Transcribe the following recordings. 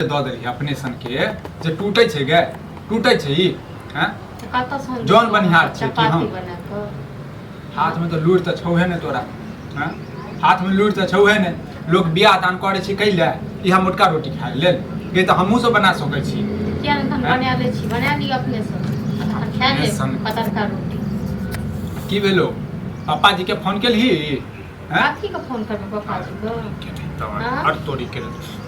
दऽ देलियै अपने सनके जे टूटै छै गे, टूटै छै ई। हैं, कतऽसँ हम जौन बनिहार छै कि चपाती हम? बना कऽ हाथमे तऽ लूरि तऽ छौहे नहि तोरा। हैं, हाथमे लूरि तऽ छौहे नहि। लोक बियाह दान करै छै कै लए? इएह मोटका रोटी खाय लेल गे? तऽ हमहूँ सब बना सकै छी। किया नहि तहन हैं? बना लै छी, बना लिअ अपनेसँ आ तखन खा लेब पतरका रोटी। की भेलो? पापा जी के फोन केलही? हैं? कथी के फोन करबै पप्पा जी के? हाँ? हर तोरी के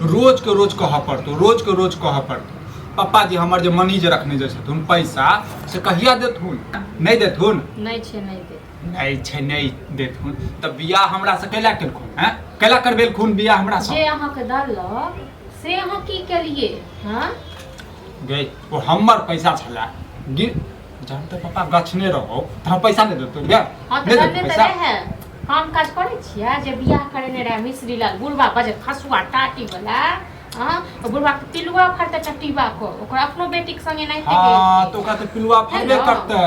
रोज के रोज कहऽ पड़तौ, रोज के रोज कहऽ पड़तौ। पप्पा जी हमर जे मनी जे रखने जे छथुन पैसा, से कहिया देथुन? नहि देथुन? नहि छै, नहि देत। नहि छै, नहि देथुन तऽ बियाह हमरा से कैला केलखुन? हैं, कैला करबेलखुन बियाह हमरा से? जे अहाँके देलक से अहाँ की केलियै? हँ गे, ओ हमर पैसा छलै गिर जहन तऽ पप्पा गछने रहो तऽ हम पैसा नहि देतौ गे? हँ तऽ नहि देतौ दने तऽ पैसा रहै, काम काज करै छियै जे बियाह करेने रहै मिश्री लाल बुढ़बा बजर खसुआ टाटी वाला। हँ, ओ बुढ़बा के पिलुआ फड़तै चटीबा को, ओकर अपनो बेटीके संगे एनाहिते हँ, केलकै। तऽ ओकरा तऽ पिलुआ फड़बे ने? करतै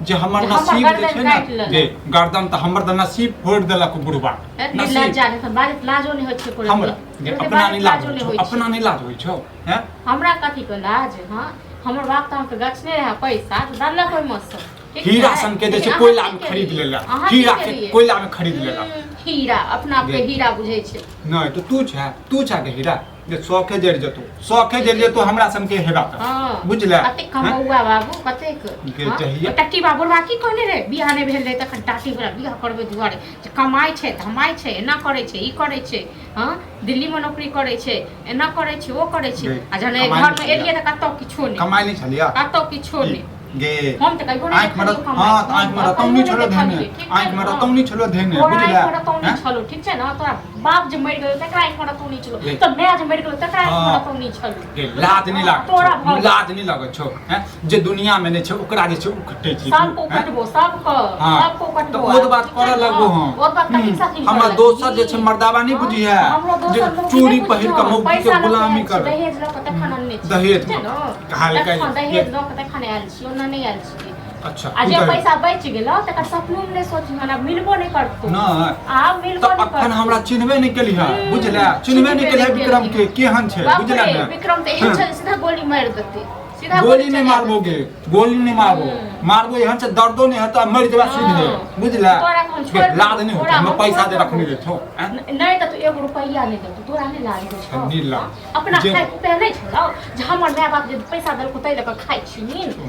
जे हमर जे हमर नसीब जे गर्दन छै ने काटि लेलक। जे गर्दन तऽ हमर तऽ नसीब फोड़ि देलक ओ बुढ़बा। नसीब लज्जा नहि तऽ बाजैत लाजो नहि होइ छै एको रत्ती। हमरा जे ओते अपना बाजैत नहि लाज लाजो होइ नहि छौ? होइ छै। अपना नहि लाज होइ छौ? हैं? हमरा कथी के लाज? हँ, हमर बाप तऽ अहाँके गछने रहए पैसा तऽ देलक ओहिमे सँ, ठीक हीरा छै? सन के जे छै लेकिन अहाँ कोयला की में खरीद केलियै? लेलक। अहाँ की हीरा के केलियै? कोयला में खरीद लेलक। हीरा अपना आपके गे। हीरा बुझै छै। नहि तऽ तू छै, तू छै के हीरा जे शौखे जरि जेतौ, शौखे जरि जेतौ हमरा सन के हेबा तऽ। हँ, बुझले? कतेक कमौआ बाबू, कतेक। गे, हँ? जहिया- ओ टट्टी बा बुढ़बा की कहने रहे बियाह नहि भेल रहे तखन, टाटी बला बियाह करबै दुआरे जे कमाइ छै धमाइ छै, एना करै छै, ई करै छै, हँ, दिल्लीमे नौकरी करै छै, एना करै छै, ओ करै छै। गे, आ जहन एहि कमाइ घरमे नहि एलियै तऽ कतौ किछो नहि। कमाइ नहि छलियै? कतौ किछो नहि। गे, हम तऽ कहियो नहि आँखि में देखलियौ कमाइ। हँ, तऽ हम आँखि में तऽ रतौनी कहियो छलो नहि धेने। देखलियै, ठीक छै आँखि में ने? रतौनी छलो धेने। तोरा बुझले? आँखि में रतौनी हैं? छलो, ठीक छै ने? तोरा बाप जे मरि गेलो तकरा आँखि में रतौनी छलो, गे। तऽ माय जे मरि गेलो तकरा आँखि में हँ। रतौनी छलो। गे, लाज नहि लागै तोरा छौ? भऽ गेल। लाज नहि लागै छौ? हैं? जे दुनिया में नहि छै ओकरा जे छै उखटै छी तू, सबको हैं? कटबो, सबको। हाँ, सबको कटबो। तऽ ओ बात ठीक करऽ छै ने? लगबो हम। ओ बात कथी साथी हमरा करऽ दोसर जे छै लगबही? मर्दाबा नहि हाँ, बुझिहे हमरो जे दोसर मौगी चूड़ी नहि पहिर कऽ बुझिहो। मौगी के पैसा लऽ कऽ गुलामी आयल छी, कर दहेज लऽ कऽ तखन अनने छी, दहेज ठीक छै ने? कहलकै तखन दहेज लऽ कऽ तखन आयल छी, ओना नहि आयल छी। अच्छा, आ तू जे दहेज- पैसा बचि गेलो तकर सपनो मे नहि सोचिहन, आब मिलबो नहि करतौ। नहि आब मिलबो तऽ नहि अखन करतौ। हमरा चिन्हबे नहि केलिह। बुझले? चिन्हबे नहि चिन्हबे केलिह नहि विक्रम के केलिह। केहन छै। बाप बुझले रे, ने? विक्रम तऽ एहन छै जे सीधा गोली मारि देतै, सीधा गोली नहीं चला मारबो गे, गोली नहीं मारबो। मारबो एहन से दर्दो नहीं होता, मर जेबा सीधे। बुझला? तोरा हम छोड़ि गे, लाज नहीं तोरा होता? हम हम पैसा छोड़ि जे रखने देबो। जे छौ, हैं? नहि तऽ तू एगो रुपैआ नहि देतौ, तोरा नहि लाज होइ छौ? नहि लाज। अपना जे- खाय उपाय नहि छलौ जे हमर माय बाप जे पैसा देलको ताहि लऽ कऽ खाइ छी?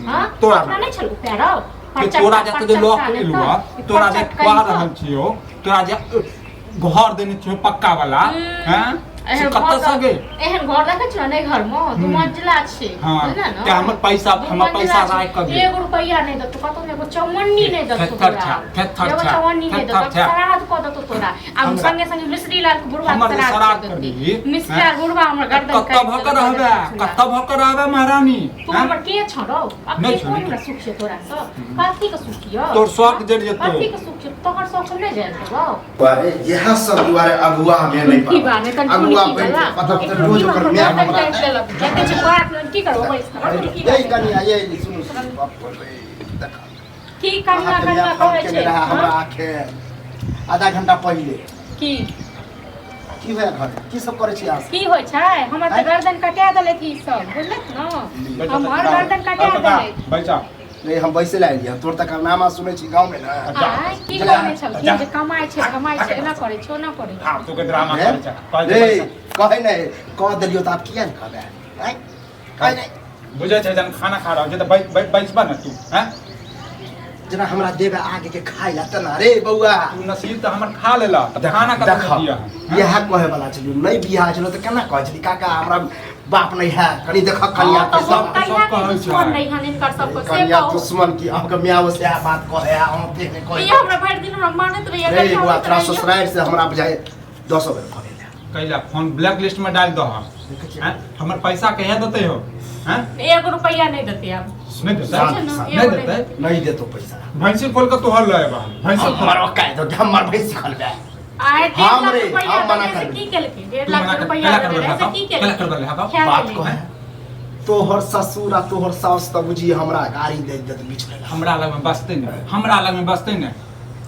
हँ, तोरा अपना नहि छल उपाय रौ? के तोरा जते जे लऽ के एलु हँ, तोरा जे खुआ रहल छियौ, तोरा जे घर देने छियौ पक्का वाला, हैं, से एहन कतऽ घर से गे? एहन घर देखै छी ने घर मे, दू मंजिला छै। हाँ, बुझले ने? ते हमर पैसा- दू हमर मंजिला पैसा छै। राखि कऽ गेल। एगो रुपैआ नहि देतौ कतौ, ने एगो चौवन्नी नहि देतौ थेथर तोरा। छा, थेथर एगो छा, चौवन्नी नहि थेथर देतौ, छा। श्राद्ध कऽ देतौ तोरा आ हमरा- संगे संगे मिश्री लाल के बुढ़वा हमर के जे श्राद्ध श्राद्ध कऽ कर देतै। दीही, मिश्री हैं? लाल बुढ़वा हमर गर्दन कतऽ काटि भऽ कऽ देलक, रहबै? गर्दन कतऽ भऽ कऽ रहबै महारानी? तू हैं? हमर के छौ रौ? अब नहि के छौ, कोन नहि हमरा सुख छै तोरा सँ? कथी के सुख यौ? तोर शौक जरि जेतौ। कथी के सुख छै तोहर? शौक हम नहि जानि देबौ। अरे इएह सब दुआरे अगुआ हमे नहीं की बात है, तन अगुआ की बनि वाला? के मतलब एक तऽ रोज ओकर रोटी माय गर्दन हमरा काटि देलक। जते छै तोरा एखन की करबो बैस कऽ? बड़ की ये बात है? कनिया ये सुनू सुनू, बाप रे देखा। की कनिया अहाँके कनिया माय फोन कहै केने छै? रहए हमरा हाँ? अखन आधा घंटा पहिले। की की होया घर की सब करै छी अहाँ सब? की होइ छै? हमर तऽ आँय? गर्दन कटा देलक ई सब, बुझलक ने? हमर गर्दन कटा देलक। बैसा। नहीं, हम बैसे ला एलियै। तोर तऽ कारनामा सुनै छी गाँव में ने। आँय, की कहने छलखिन जे कमाइ छै कमाइ छै, एना करै छै, ओना करै छै? हाँ, तू के ड्रामा हे? करै छै, कहै छै रे बैसा। कहै नहि कह देलियौ तऽ आब किया ने कहबै? आँय? कहै नहि। बुझै छै जहन खाना खा रहल छै तऽ बैसबा ने तू, हैं? जेना हमरा देबै आगे के खाइ ला तेना रे बौआ। तू नसीब तऽ हमर खा लेला तऽ खाना कतऽ देख से दिअ? इएह कहै वाला छलियौ। नहि बियाह छलो तऽ केना कहै छली, काका हमरा बाप नहि है, कनि देख कनिया हाँ, के तऽ सब हम कहिया सब के कहै छै। दुश्मन रही हन हिनकर सबके से कनिया कहू। दुश्मन की? अहाँके माय सएह बात कहै है, अहाँ देख नहि ई कहै। हमरा भरि दिन हमरा मानैत रहिए, रे गरियाबैत बौआ, तोरा रहिए। ससुरारि से हमरा बुझाइ 10 बेर कहै ला। कैला फोन ब्लैक लिस्ट में डाल दह। देखै छियै। हैं? हमर पैसा कहिया देतै हो? हैं? एगो रुपैआ नहि देतै आब। नहि देतै? शांत, छै ने, शांत। एगो नहि नहि देतै? देतै। नहीं देतो पैसा। भैंसी खोल के तोहर लऽ एबा, भैंसी खोल। हमर ओकाय दो, हमर भैंसी खोलबे। आइ डेढ़ हम लाख रे, रुपैआ हम मना देने से करबै। की केलकै? डेढ़ तू लाख मना कर- रुपैआ कैला देने करबै रहै से हकाउ? की कैला केलकै? करबै हकाउ? खा बात गेलै। कहे तोहर ससुर आ तोहर सास तऽ बुझी हमरा गाड़ी दे देत बीच में। हमरा लग में बसतै ने, हमरा लग में बसतै ने।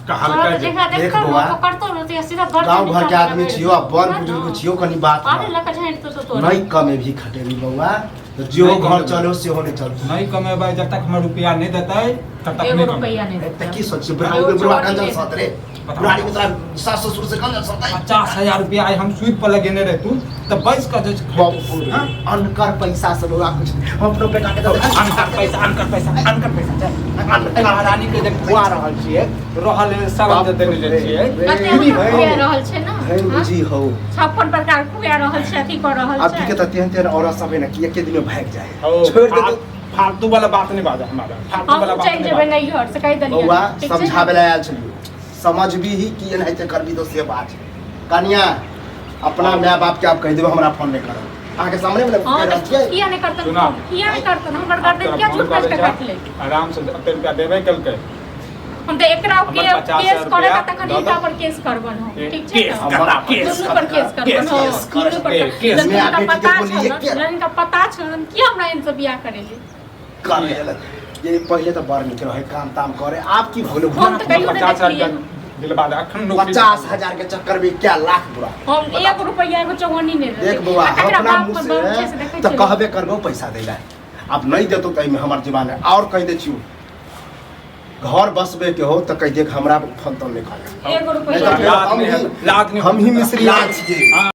कहलकै तोरा तऽ जे जहिया देख देखतौ बौआ, ने पकड़तौ ने तहिया सीधा गर्दन गाँव घर के निकाल आदमी के छियो आ बड़ हाँ बुजुर्ग ना। छियो कनी बात आरे मान। लऽ कऽ झाँटि देतौ तोरा। नहीं कमेबही खटेबही बौआ तऽ जो नहीं घर कमेबै। चलो सेहो नहीं चलतौ। नहीं कमेबै जब तक हमर रुपया नहीं देतै तब तक एगो नहीं रुपैया कमेबै। नहि तऽ देतौ। की सोच बुढ़ा एगो बुढ़ा चोरी कंजर नहि सत रे बताओ। बुढ़ारी के तोरा सास ससुर से कंजर सतै। 50,000 रुपया आइ हम सूद पर लगेने रहतू तऽ बैस कऽ जे बाप रे, हाँ? अनकर पैसा से बौआ कुछ हम अपनो बेटा के दऽ दे। अनकर पैसा, अनकर पैसा, अनकर पैसा चाही। महारानी के जे खुआ रहल छियै रहल है, सब बाप जे देने रे, छियै। रे, कते हमरा खुआ रहल छै ने धैन हाँ? बुझी हौ। 56 प्रकार खुआ रहल छै, अथी कऽ रहल अभी के छै। तऽ तेहन तेहन औरत सब है ना कि एके दिन में भागि जाए ओ, छोड़ दे। फालतू वाला बात नहीं बाजा हमारा, फालतू वाला हम बात चलि नहीं जेबै बाजा। नैहर से कहि देलियै। बौआ ठीक छै ने? समझाबै लए आयल छलियौ, समझबी ही कि एनाहिते करबी तो से बात छै। कनिया अपना माय बाप के आप कहि देबै हमरा फोन नहि करब, अहाँके सामने मे ने हाँ कहि तऽ रहल छियै। किया नहि करतन? सुना। किया नहि करतन? हमर गर्दन तोरा किया फोन झूठ करै कहि छै, काटले? आराम से एते रुपया देबे केलकै। हम तऽ एकरा हमर के 50,000 केस करे रुपया तखन दऽ हिनका दऽ। पर केस करबन हम, ए, ठीक छै केस ने? करता, केस दुनू पर केस करबन केस, हम, केस कर, दुनू पर केस, केस। जहन माय हिनका बेटी के पता बोली छल एके। जहन हिनका पता छल किया हमरा इनसँ बियाह करेली? करे ये पहिले तऽ बड़ नीक रहै काम ताम करे, आब की भऽ गेलै? हम तऽ कहियो नहि 50,000 देखलियै। रुपया दिलवा दे अखन नौकरी। 50,000 के चक्कर में क्या लाख बुरा। हम एक रुपैया एगो चौअन्नी नहि देख देलियै। बौआ, आ हम ककरा अपना बाप मुँह पर बाप छै से से देखै तऽ छियै। कहबे करबो पैसा दै लए, आब नहीं देतौ तऽ एहिमे हमर जीवन है। और कहि दै छियौ घर बसबे के हो तऽ कहि देख हमरा फोन तोन नहि करे। एगो नहीं रुपैया तऽ फेर लात हम नहीं ही है, लात नहीं हम ही है। मिश्री लात छियै। हाँ।